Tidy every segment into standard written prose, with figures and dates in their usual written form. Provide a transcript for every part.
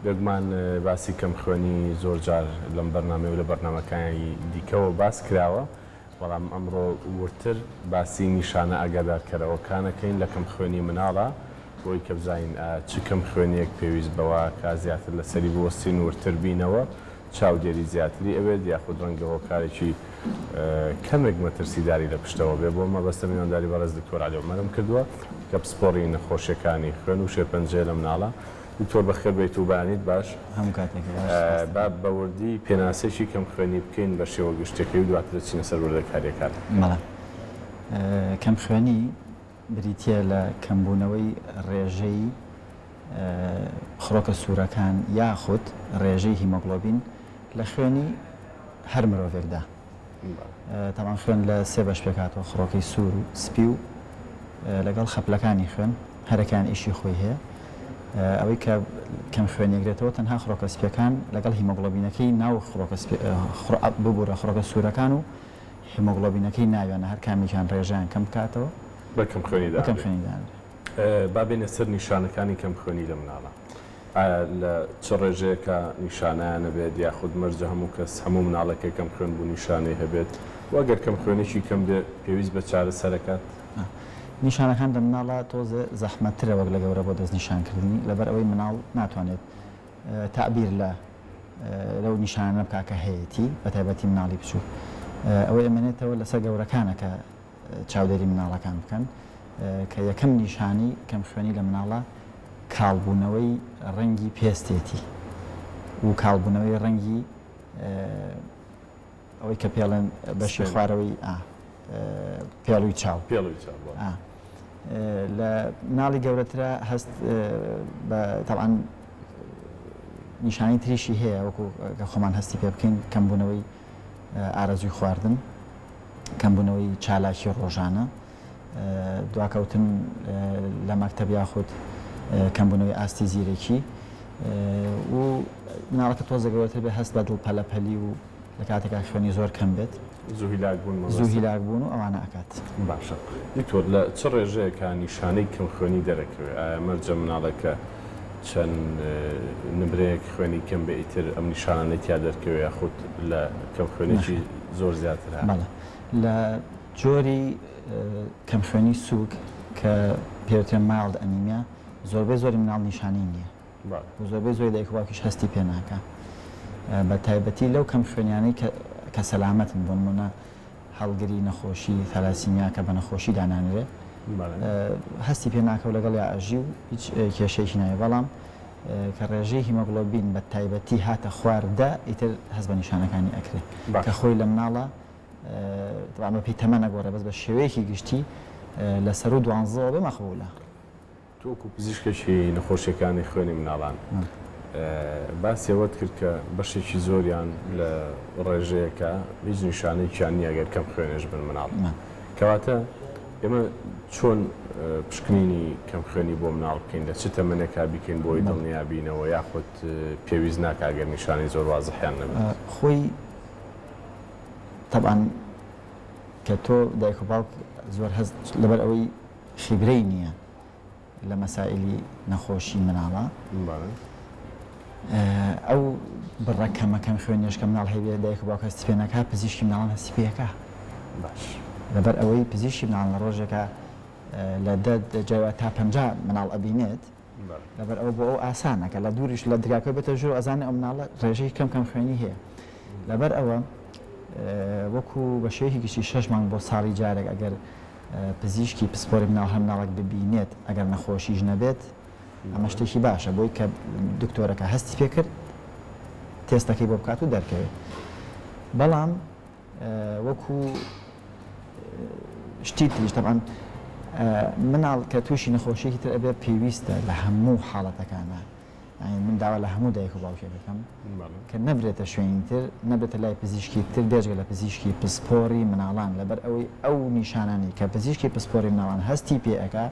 بێگومان باسی کەمخوێنی زۆر جار لەم بەرنامەی و لە بەرنامەکانی دیکەوە باس کراوە، بەڵام ئەمڕۆ وردتر باسی نیشانە ئاگادارکەرەوەکان ئەکەین لە کەمخوێنی مناڵا بۆی کە بزانین ئایا چ کەمخوێنیەک پێویست بەوە ئەکا زیاتر لەسەری بوەستین وردتر بینەوە چاودێری زیاتری ئەوێت یاخود ڕەنگە هۆکارێکی کەمێک مەترسیداری لە پشتەوە بێ بۆ مەبەستە میوانداری بەڕێز دکتۆر عەلی عومەرم کردووە کە پسپۆڕی نەخۆشیەکانی خوێن و شێرپەنجەیە لە مناڵا. دکتۆر بەخێر بێیت و بەیانیت باش. هەموو کاتێکت باش سوپاس با دەکەم. بە وردی پێناسەیەکی کەمخوێنی بکەین بە شێوە گشتیەکەی و دواتر دەچینە سەر وردەکاریەکان. بەڵێ. کەمخوێنی بریتیە لە کەمبوونەوەی ڕێژەی خڕۆکە سوورەکان یاخود ڕێژەی هیمۆگڵۆبین لە خوێنی هەر مرۆڤێکدا. تەبعەن خوێن لە سێ بەش پێکهاتووە، خڕۆکەی سوور و سپی و لەگەڵ خەپلەکانی خوێن، هەرەکەیان ئیشی خۆی هەیە. ئەوەی کە کەم خوێن یەگرێتەوە تەنها خڕۆکە سپیەکان لەگەڵ هیمۆگڵۆبینەکەی ناو خڕۆکە سپی ببورە خڕۆکە سوورەکان و هیمۆگڵۆبینەکەی ناویانە هەر کامێکیان ڕێژەیان کەم بکاتەوە بە کەم خوێنی بە کەم خوێنی دانرێ. با بێینە سەر نیشانەکانی کەم خوێنی لە مناڵان. ئایا لە چ ڕێژەیەکا نیشانەیان هەبێت یاخود مەرجە هەموو کەس هەموو مناڵێک کە کەم خوێن بوو نیشانەی هەبێت و ئەگەر کەم خوێنێکی کەم بێ پێویست بە چارەسەرەکات؟ نیشانەکان لە مناڵا تۆزێ زەحمەتترە وەک لە گەورە بۆ دەستنیشانکردنی لەبەر ئەوەی مناڵ ناتوانێت تەعبیر لە لەو نیشانانە بکا کە هەیەتی بەتایبەتی مناڵی بچووک ئەوەی ئەمێنێتەوە لەسەر گەورەکانە کە چاودێری مناڵەکان بکەن کە یەکەم نیشانەی کەمخوێنی لە مناڵە کاڵبوونەوەی ڕەنگی پێستێتی و کاڵبوونەوەی ڕەنگی ئەوەی کە پێڵێن بەشی خوارەوەی پێڵوی چاو لە مناڵی گەورەترە هەست بە تەوان نیشانەی تریشی هەیە وەکو کە خۆمان هەستی پێ بکەین کەمبوونەوەی ئارەزووی خواردن، کەمبوونەوەی چالاکی ڕۆژانە، دواکەوتن لە مەکتەب یاخود کەمبوونەوەی ئاستی زیرەکی و مناڵەکە تۆزێک گەورەتر بێت هەست بە دڵ پەلەپەلی و لە کاتێکا خوێنی زۆر کەم بێت زوو هیلاک بوون مەبەستت؟ زوو هیلاک بوون و ئەوانە ئەکات. باشە دکتۆر لە چ ڕێژەیەکا نیشانەی کەمخوێنی دەرەکەوێ؟ ئایا مەرجە مناڵێکە چەند نمرەیەک خوێنی کەم بێ ئیتر ئەم نیشانانەی تیا دەرکەوێ یاخود لە کەم خوێنێکی زۆر زیاتر هە؟ بەڵێ لە جۆری کەم خوێنی سووک کە پێوترێ mild anemia زۆربەی زۆری مناڵ نیشانەی نییە و زۆربەی زۆری دایک و باوکیش هەستی پێ ناکا بە تایبەتی لەو کەم خوێنیانەی کە سەلامەتن بۆ نمونە هەڵگری نەخۆشی ثالاسیمیا کە بە نەخۆشی دانانرێ هەستی پێ ناکە و لەگەڵیا ئەژی و هیچ کێشەیەکی نابێ بەڵام کە ڕێژەی هیمۆگڵۆبین بە تایبەتی هاتە خوار دە ئیتر هەست بە نیشانەکانی ئەکرێ کە خۆی لە مناڵە تەبعەن بە پێی تەمەن ئەگۆڕێ بەس بە شێوەیەکی گشتی لە سەروو دوانزەوە بێ مەقبوولە. تۆ وەکو پزیشکێکی نەخۆشیەکانی خوێنی مناڵان باسی ئەوەت کرد کە بەشێکی زۆریان لە ڕێژەیەکە هیچ نیشانەیەکیان نییە گەر کەم خوێنێش بن مناڵ کەواتە ئێمە چۆن پشکنینی کەم خوێنی بۆ مناڵ بکەین لە چ تەمەنێکا بیکەین بۆی دڵنیا بینەوە یاخود پێویست ناکا گەر نیشانەی زۆر وازحیان نەبێت؟ خۆی تەبعەن کە تۆ دایک و باوک زۆر هەست لەبەر ئەوەی خیبرەی نییە لە مەسائیلی نەخۆشی مناڵا ئەو بڕە کەمە کەم خوێنێش کە مناڵ هەیبێ دایک و باوک هەستی پێ نەکا پزیشکی مناڵان هەستی پێ ئەکا باش لەبەر ئەوەی پزیشکی مناڵان لە ڕۆژێکا لە دە جای وا تا 50 مناڵ ئەبینێت لەبەر ئەوە بۆ ئەو ئاسانە کە لە دووریش لە دراکەی بێتە ژوور ئەزانێ ئەو مناڵە ڕێژەی کەم کەم خوێنی هەیە لەبەر ئەوە وەکو بە شێوەیەکی گشتی شەش مانگ بۆ ساڵی جارێک ئەگەر پزیشکی پسپۆری مناڵ هەر مناڵێک ببینێت ئەگەر نەخۆشیش نەبێت ئەمە شتێکی باشە بۆی کە دکتۆرەکە هەستی پێکرد تێستەکەی بۆ بکات و دەرکەوێت بەڵام وەکو شتی تریش تەبعەن مناڵ کە تووشی نەخۆشیەکی تر ئەبێ پێویستە لە هەموو حاڵەتەکانە یانی من داوا لە هەموو دایک و باوکێک ئەکەم کە نەبرێتە شوێنی تر نەبێتە لای پزیشکی تر بێجگە لە پزیشکی پسپۆری مناڵان لەبەر ئەوەی ئەو نیشانانەی کە پزیشکی پسپۆری مناڵان هەستی پێ ئەکا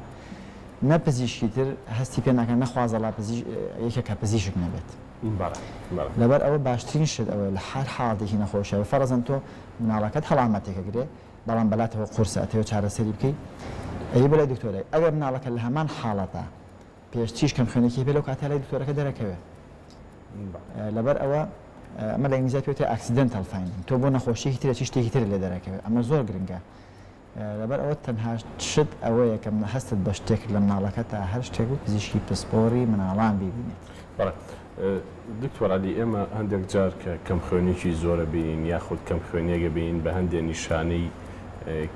نە پزیشکی تر هەستی پێ ناکا نەخوازەڵا پزیش یەکێک کە پزیشک نەبێت لەبەر ئەوە باشترین شت ئەوەیە لە هەر حاڵەتێکی نەخۆشیەوە فەرەزەن تۆ مناڵەکەت هەڵامەتێک ئەگرێ بەڵام بەلاتەوە قورسە ئەتەوێ چارەسەری بکەی ئەی بۆ لای دکتۆرێک ئەگەر مناڵەکە لە هەمان حاڵەتە پێشتریش کەم خوێنێکی هەبێ لەو کاتە لای دکتۆرەکە دەرەکەوێ. لەبەر ئەوە ئەمە لە ئینگلیزیا پێوترێ accidental finding تۆ بۆ نەخۆشیەکی ترە چی شتێکی تر لێ دەرەکەوێت ئەمە زۆر گرنگە لەبەر ئەوە تەنها شت ئەوەیە کە هەستت بە شتێک کرد لە مناڵەکەتا هەر شتێک بوو پزیشکی پسپۆڕی مناڵان بیبینێت. بەڵێ دکتۆر عەلی ئێمە هەندێک جار کە کەمخوێنیی زۆر ئەبینین یاخود کەمخوێنییەک ئەبینین بە هەندێ نیشانەی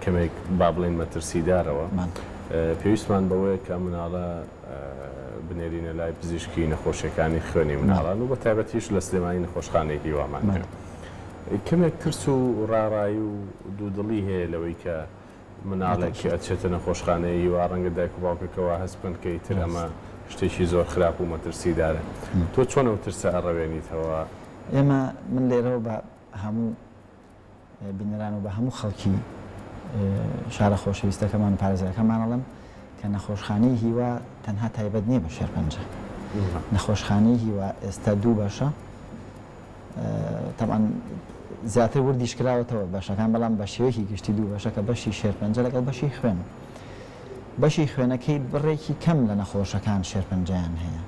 کەمێک با بڵێین مەترسیدارەوە پێویستمان بەوەیە کە ئەم مناڵە بنێرینە لای پزیشکی نەخۆشیەکانی خوێنی مناڵان و بە تایبەتیش لە سلێمانی نەخۆشخانەی هیوامان هەیە. کەمێک ترس و ڕاڕایی و دوودڵی هەیە لەوەی کە مناڵێک کە ئەچێتە نەخۆشخانەی هیوا ڕەنگە دایک و باوکەکە وا هەست بکەن کە ئیتر ئەمە شتێکی زۆر خراپ و مەترسیدارە. تۆ چۆن ئەو ترسە ئەڕەوێنیتەوە؟ ئێمە من لێرەوە بە هەموو بینەران و بە هەموو خەڵکی شارە خۆشەویستەکەمان و پارێزگاکەمان ئەڵێم کە نەخۆشخانەی هیوا تەنها تایبەت نییە بە شێرپەنجە. نەخۆشخانەی هیوا ئێستا دوو بەشە تەبعەن زیاتر وردیش کراوەتەوە بەشەکان بەڵام بە شێوەیەکی گشتی دوو بەشە کە بەشی شێرپەنجە لەگەڵ بەشی خوێن. بەشی خوێنەکەی بڕێکی کەم لە نەخۆشەکان شێرپەنجەیان هەیە.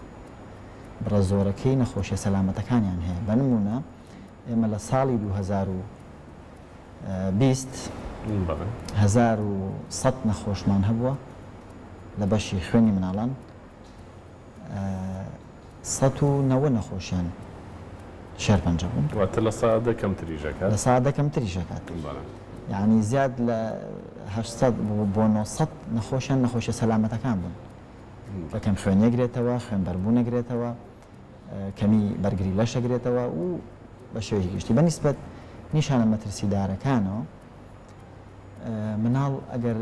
بڕە زۆرەکەی نەخۆشیە سەلامەتەکانیان هەیە. بە نموونە ئێمە لە ساڵی 2020 1100 نەخۆشمان هەبووە لە بەشی خوێنی مناڵان. 190 نەخۆشیان شێرپەنجە بوون. واتە 10% کەمتریش ئەکات. 10% کەمتریش ئەکات. یانی زیاد لە 800 بۆ 900 نەخۆشیان نەخۆشیە سەلامەتەکان بوون. کە کەم خوێن ئەگرێتەوە، خوێن بەربوون ئەگرێتەوە، کەمی بەرگری لەش ئەگرێتەوە و بە شێوەیەکی گشتی بە نیسبەت نیشانە مەترسیدارەکانەوە مناڵ ئەگەر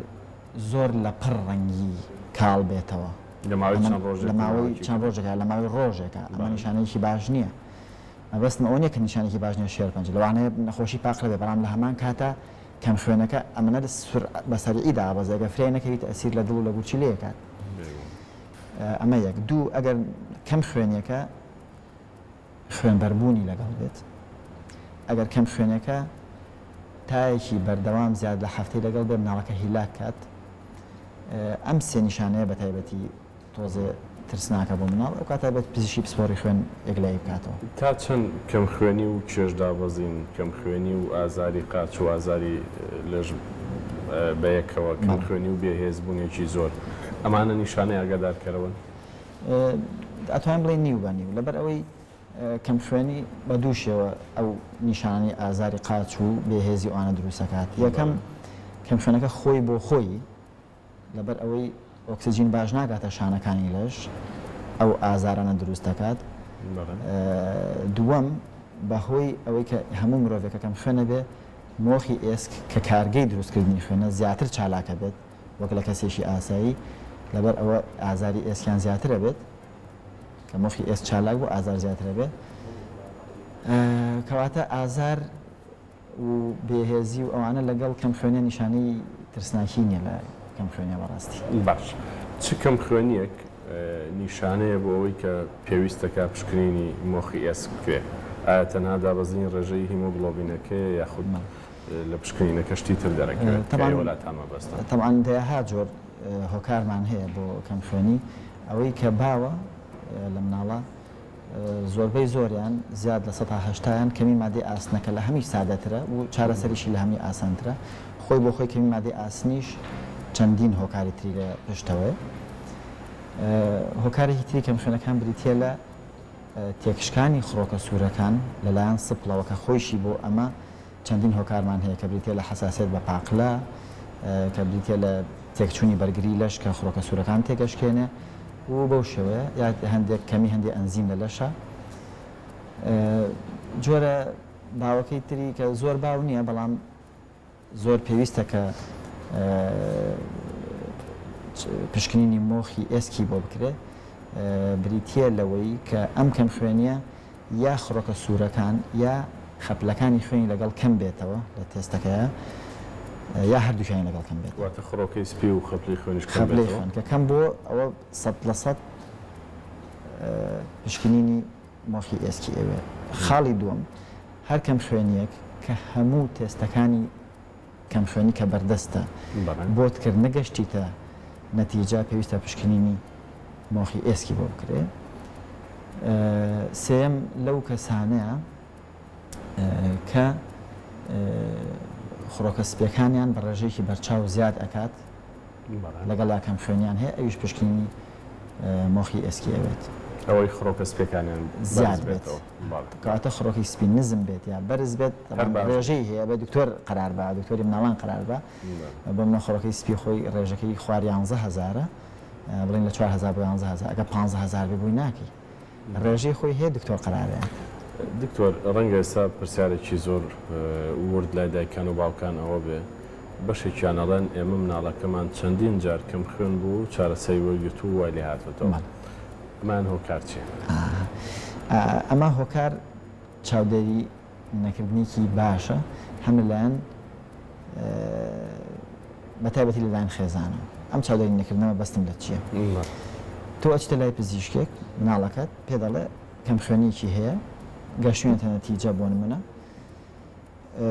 زۆر لە پڕ ڕەنگی کاڵ بێتەوە لە ماوەی چەند ڕۆژێک لە ماوەی چەند ڕۆژێکە لە ماوەی ڕۆژێکە ئەمە نیشانەیەکی باش نییە مەبەستم ئەوە نییە کە نیشانێکی باش نییە شێرپەنجە لەوانەیە نەخۆشی پاقلە بێ بەڵام لە هەمان کاتا کەم خوێنەکە ئەمەنە بە سەریعی دابەزێ گەر فریای نەکەویت ئەسیر لە دڵ و لە گورچی لێکات ئەمە یەک دوو ئەگەر کەم خوێنیەکە خوێنبەربوونی لەگەڵ بێت ئەگەر کەم خوێنەکە تایەکی بەردەوام زیاد لە هەفتەی لەگەڵ بێ مناڵەکە هیلاک کات ئەم سێ نیشانەیە بە تایبەتی تۆزێ ترسناکە بۆ مناڵ ئەو کاتە بێت پزیشکی پسپۆڕی خوێن یەکلایی بکاتەوە. تا چەند کەمخوێنی و کێش دابەزین، کەمخوێنی و ئازاری قاچ و ئازاری لەش بەیەکەوە، کەمخوێنی و بێهێزبوونێکی زۆر، ئەمانە نیشانەی ئاگادارکەرەوەن؟ ئەتوانین بڵێین نیو بە نیو، لەبەر ئەوەی کەمخوێنی بە دوو شێوە ئەو نیشانانەی ئازاری قاچ و بێهێزی ئەوانە دروست ئەکات، یەکەم کەمخوێنەکە خۆی بۆ خۆی لەبەر ئەوەی ئۆکسجین باش ناگاتە شانەکانی لەش ئەو ئازارانە دروست دەکات. دووەم بەهۆی ئەوەی کە هەموو مرۆڤێکە کەم خوێنە بێ مۆخی ئێسک کە کارگەی دروستکردنی خوێنە زیاتر چالاکە بێت وەک لە کەسێکی ئاسایی لەبەر ئەوە ئازاری ئێسکیان زیاترە بێت کە مۆخی ئێسک چالاک بوو ئازار زیاترە بێت کەواتە ئازار و بێهێزی و ئەوانە لەگەڵ کەمخوێنیە نیشانەی ترسناکی نیە لە کەمخوێنیە بەڕاستی. باش چ کەمخوێنیەک نیشانەیە بۆ ئەوەی کە پێویستەکا پشکنینی مۆخی ئێسک بکرێ؟ ئایا تەنها دابەزینی ڕێژەی هیمۆگڵۆبینەکەیە یاخود لە پشکنینەکە شتی تر دەرەکەوێت کە ئێوە لاتان مەبەستە؟ تەبعەن دەیەها جۆر هۆکارمان هەیە بۆ کەمخوێنی ئەوەی کە باوە لە مناڵا زۆربەی زۆریان، زیاد لە سەتا هەشتایان، کەمی مادەی ئاسنە کە لە هەمیش سادەترە و چارەسەریشی لە هەمی ئاسانترە. خۆی بۆ خۆی کەمی مادەی ئاسنیش چەندین هۆکاری تری لە پشتەوەیە. هۆکارێکی تری کەمخوێنەکان بریتییە لە تێکشکانی خڕۆکە سوورەکان لەلایەن سپڵەوە کە خۆیشی بۆ ئەمە چەندین هۆکارمان هەیە کە بریتیە لە حەساسیەت بە پاقلە، کە بریتیە لە تێکچوونی بەرگری لەش کە خڕۆکە سوورەکان تێکەشکێنێ و بەو شێوەیە یا هەندێک کەمی هەندێک ئەنزیم لە لەشە. جۆرە باوەکەی تری کە زۆر باو نییە بەڵام زۆر پێویستە کە پشکنینی مۆخی ئێسکی بۆ بکرێت بریتییە لەوەی کە ئەم کەمخوێنییە یا خڕۆکە سوورەکان یا خەپلەکانی خوێنی لەگەڵ کەم بێتەوە لە تێستەکەیا یا هەردووکیانی لەگەڵ کەم بێتەوە. واتە خڕۆکەی سپی و خەپلەی خوێنیش کەم خەپلەی بێتەوە؟ خوێن کە کەم بووە ئەوە 100% پشکنینی مۆخی ئێسکی ئەوێ. خاڵی دووەم، هەر کەمخوێنییەک کە هەموو تێستەکانی کەمخوێنی کە بەردەستە بۆت کرد نەگەشتیتە نەتیجە پێویستە پشکنینی مۆخی ئێسکی بۆ بکرێ. سێیەم لەو کەسانەیە کە خڕۆکە سپیەکانیان بە ڕێژەیەکی بەرچاو زیاد ئەکات لەگەڵیا کەم خوێنیان هەیە ئەویش پشکنینی مۆخی ئێسکی ئەوێت. ئەوەی خڕۆکە سپیەکانیان زیاد بێت کەواتە خڕۆکی سپی نزم بێت یا بەرز بێت ڕێژەی هەیە بە دکتۆر قەرار بە دکتۆری مناڵان قەرار بە بۆ منە خڕۆکەی سپی خۆی ڕێژەکەی خوار یانزە هەزارە بڵێن لە 4000 بۆ 11000 ئەگە 15000 بێ بۆی ناکەی ڕێژەی خۆی هەیە دکتۆر قەرارەیە. دکتۆر ڕەنگە ئێستا پرسیارێکی زۆر ورد لای دایکان و باوکان ئەوە بێ بەشێکیان ئەڵێن ئێمە مناڵەکەمان چەندین جار کەم خوێن بوو و چارەسەری وەرگرتوو و وای لێ هاتۆتەوە ئەمەیان هۆکار چیە؟ ئەمە هۆکار چاودێری نەکردنێکی باشە هەم لەلایەن بە تایبەتی لەلایەن خێزانەوە ئەم چاودێری نەکردنە مەبەستم لە چییە؟ تۆ ئەچیتە لای پزیشکێک مناڵەکەت پێ دەڵێ کەمخوێنیەکی هەیە گەشتوینەتە نەتیجە بۆ نمونە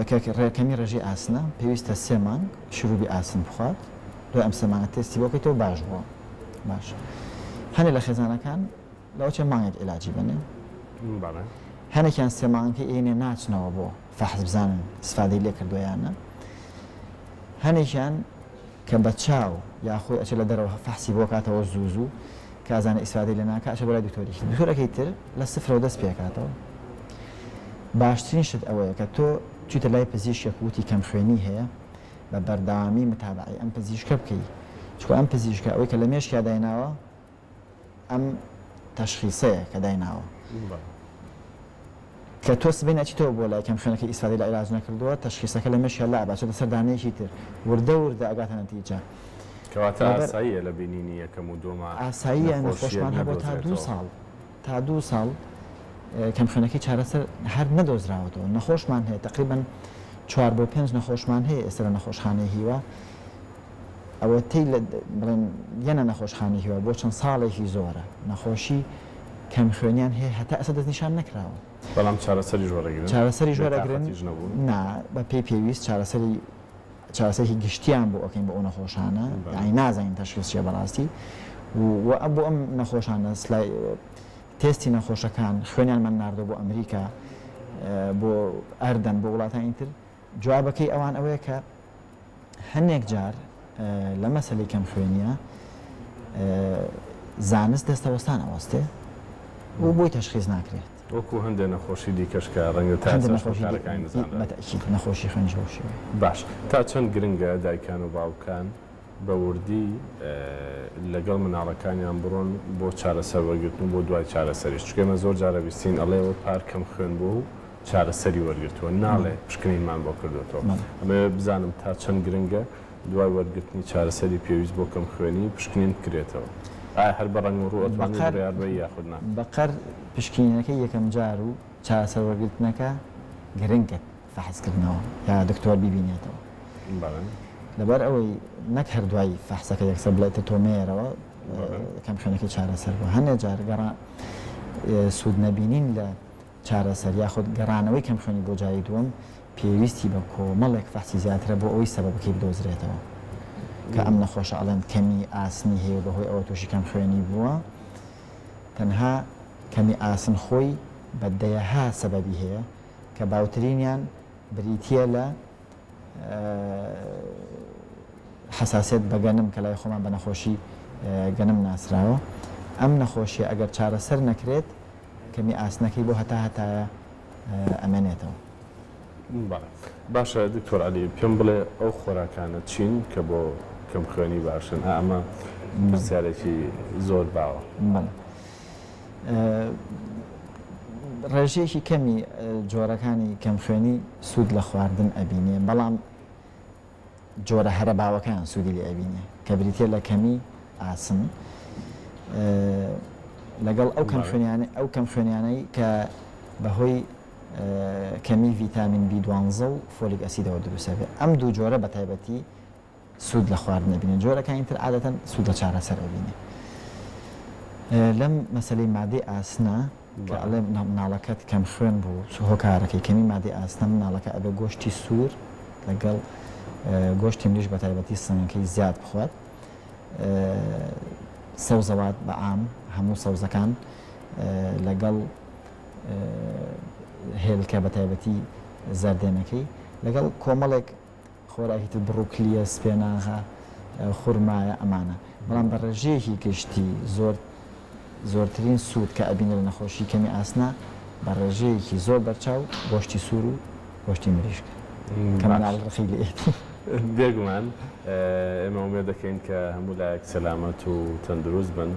کە کەمی ڕێژەی ئاسنە پێویستە سێ مانگ شروبی ئاسن بخوات دوای ئەم سێ مانگە تێستی بۆ بکەیتەوە باش بووە باش هەنێ لە خێزانەکان لەوەچێ مانگێک عیلاجی بەنێ هەنێکیان سێ مانگەکەی ئێنێ ناچنەوە بۆ فەحس بزانن ئیسفادەی لێ کردووە یان نا هەنێکیان کە بە چاو یا خۆی ئەچێ لە دەرەوە فەحسی بۆ کاتەوە زوو زوو کە ئەزانێ ئیسفادەی لێ ناکا ئەچێ بۆ لای دکتۆرێکی دکتۆرەکەی تر لە سفرەوە دەست پێکاتەوە باشترین شت ئەوەیە کە تۆ چیتە لای پزیشکێک وتی کەمخوێنی هەیە بە بەردەوامی متابعەی ئەم پزیشکە بکەی چونکە ئەم پزیشکە ئەوەی کە لە مێشکیا دایناوە ئەم تەشخیسەیە کە دایناوە کە تۆ سبەینێ ئەچیتەوە بۆ لای کەم خوێنەکەی ئیسفادەی لە عیلاج نەکردووە تەشخیسەکە لە مێشکیا لابا ئەچێتە سەر دانەیەکی تر وردە وردە ئەگاتە نەتیجە. کەواتە لەبەر. ئاساییە لە بینینی یەکەم و دووەما ئاساییە نەخۆشییەک نەخۆشمان هەبووە تا دوو نەدۆزرێتەوە. ساڵ تا دوو ساڵ کەم خوێنەکەی چارەسەر هەر نەدۆزراوەتەوە نەخۆشمان هەیە تەقریبەن چوار بۆ پێنج نەخۆشمان هەیە ئێستا لە نەخۆشخانەی هیوا ئەوەتەی لە بڵێن یەنە نەخۆشخانەی هیوا بۆ چەند ساڵێکی زۆرە نەخۆشی کەم خوێنیان هەیە هەتا ئێستا دەستنیشان نەکراوە. بەڵام چارەسەریش وەرەگرن؟ چارەسەریش وەرەگرن بێتاقەتیش نەبوون؟ نا بە پێی پێویست چارەسەری چارەسەرێکی گشتیان بۆ ئەکەین بۆ ئەو نەخۆشانە یانی نازانین تەشخیص چیە بەڕاستی و بۆ ئەم نەخۆشانە سلای تێستی نەخۆشەکان خوێنیانمان ناردووە بۆ ئەمریکا بۆ ئەردەن بۆ وڵاتانی تر جوابەکەی ئەوان ئەوەیە کە هەنێک جار لە مەسەلەی کەم خوێنیە زانست دەستەوەستان ئەوەستێ و بۆی تەشخیص ناکرێت. وەکو هەندێ نەخۆشی دیکەش کە ڕەنگە تا ئێستاش هۆکارەکانی نەزانرابێت. بە تەئکید نەخۆشی خوێنیش بەو شێوەیە. باش تا چەند گرنگە دایکان و باوکان بە وردی لەگەڵ مناڵەکانیان بڕۆن بۆ چارەسەر وەرگرتن و بۆ دوای چارەسەریش چونکە ئێمە زۆر جار ئەبیستین ئەڵێ ئەوە پار کەم خوێن بووە و چارەسەری وەرگرتووە ناڵێ پشکنینمان بۆ کردۆتەوە ئەمەوێ بزانم تا چەند گرنگە دوای وەرگرتنی چارەسەری پێویست بۆ کەمخوێنی پشکنین بکرێتەوە ئایا هەر بە ڕەنگ و ڕوو ئەتوانی بڕیار بەی یاخود نا؟ بەقەر پشکنینەکەی یەکەم جار و چارەسەر وەرگرتنەکە گرنگە فەحس کردنەوە یا دکتۆر بیبینێتەوە لەبەر ئەوەی نەک هەر دوای فەحسەکە یەکسەر بڵێ ئیتر تۆ مەیەرەوە کەمخوێنەکەی چارەسەر بووە هەنێ جار گەڕا سوود نەبینین لە چارەسەر یاخود گەڕانەوەی کەمخوێنی بۆ جاری دووەم پێویستی بە کۆمەڵێک فەحسی زیاترە بۆ ئەوەی سەبەبەکەی بدۆزرێتەوە کە ئەم نەخۆشە ئەڵێن کەمی ئاسنی هەیە و بەهۆی ئەوە تووشی کەمخوێنی بووە تەنها کەمی ئاسن خۆی بە دەیەها سەبەبی هەیە کە باوترینیان بریتییە لە حەساسیەت بە گەنم کە لای خۆمان بە نەخۆشی گەنم ناسراوە ئەم نەخۆشیە ئەگەر چارەسەر نەکرێت کەمی ئاسنەکەی بۆ هەتا هەتایە ئەمێنێتەوە. بەڵێ باشە دکتۆر عەلی پێم بڵێ ئەو خۆراکانە چین کە بۆ کەم خوێنی باشن ئا ئەمە پرسیارێکی زۆر باوە. بەڵێ ڕێژەیەکی کەمی جۆرەکانی کەمخوێنی سوود لە خواردن ئەبینێ بەڵام جۆرە هەرە باوەکەیان سوودی لێ ئەبینێ کە بریتیە لە کەمی ئاسن لەگەڵ ئەو کەمخوێنیانە ئەو کەمخوێنیانەی کە بەهۆی کەمی ڤیتامین بی دوانزە و folic acid ەوە دروستە بێ ئەم دوو جۆرە بە تایبەتی سوود لە خواردن ئەبینێ جۆرەکانی تر عادەتەن سوود لە چارەسەر ئەبینێ لەم مەسەلەی مادەی ئاسنە کە ئەڵێ مناڵەکەت کەم خوێن بوو هۆکارەکەی کەمی مادەی ئاسنە مناڵەکە ئەبێ گۆشتی سوور لەگەڵ گۆشتی مریش بە تایبەتی سنگەکەی زیاد بخوات سەوزەوات بە عام هەموو سەوزەکان. لەگەڵ هێلکە بە تایبەتی زەردێنەکەی لەگەڵ کۆمەڵێک خۆراکی تر بڕوکلیە، سپێناغە، خورمایە ئەمانە. بەڵام بە ڕێژەیەکی گشتی زۆر زۆرترین سوود کە ئەبینێ لە نەخۆشی کەمی ئاسنا بە ڕێژەیەکی زۆر بەرچاو گۆشتی سوور و گۆشتی مریشکە کە مناڵ ڕقی لێیەتی. بێگومان ئێمە ئومێد دەکەین کە هەموو لایەک سەلامەت و تەندروست بن.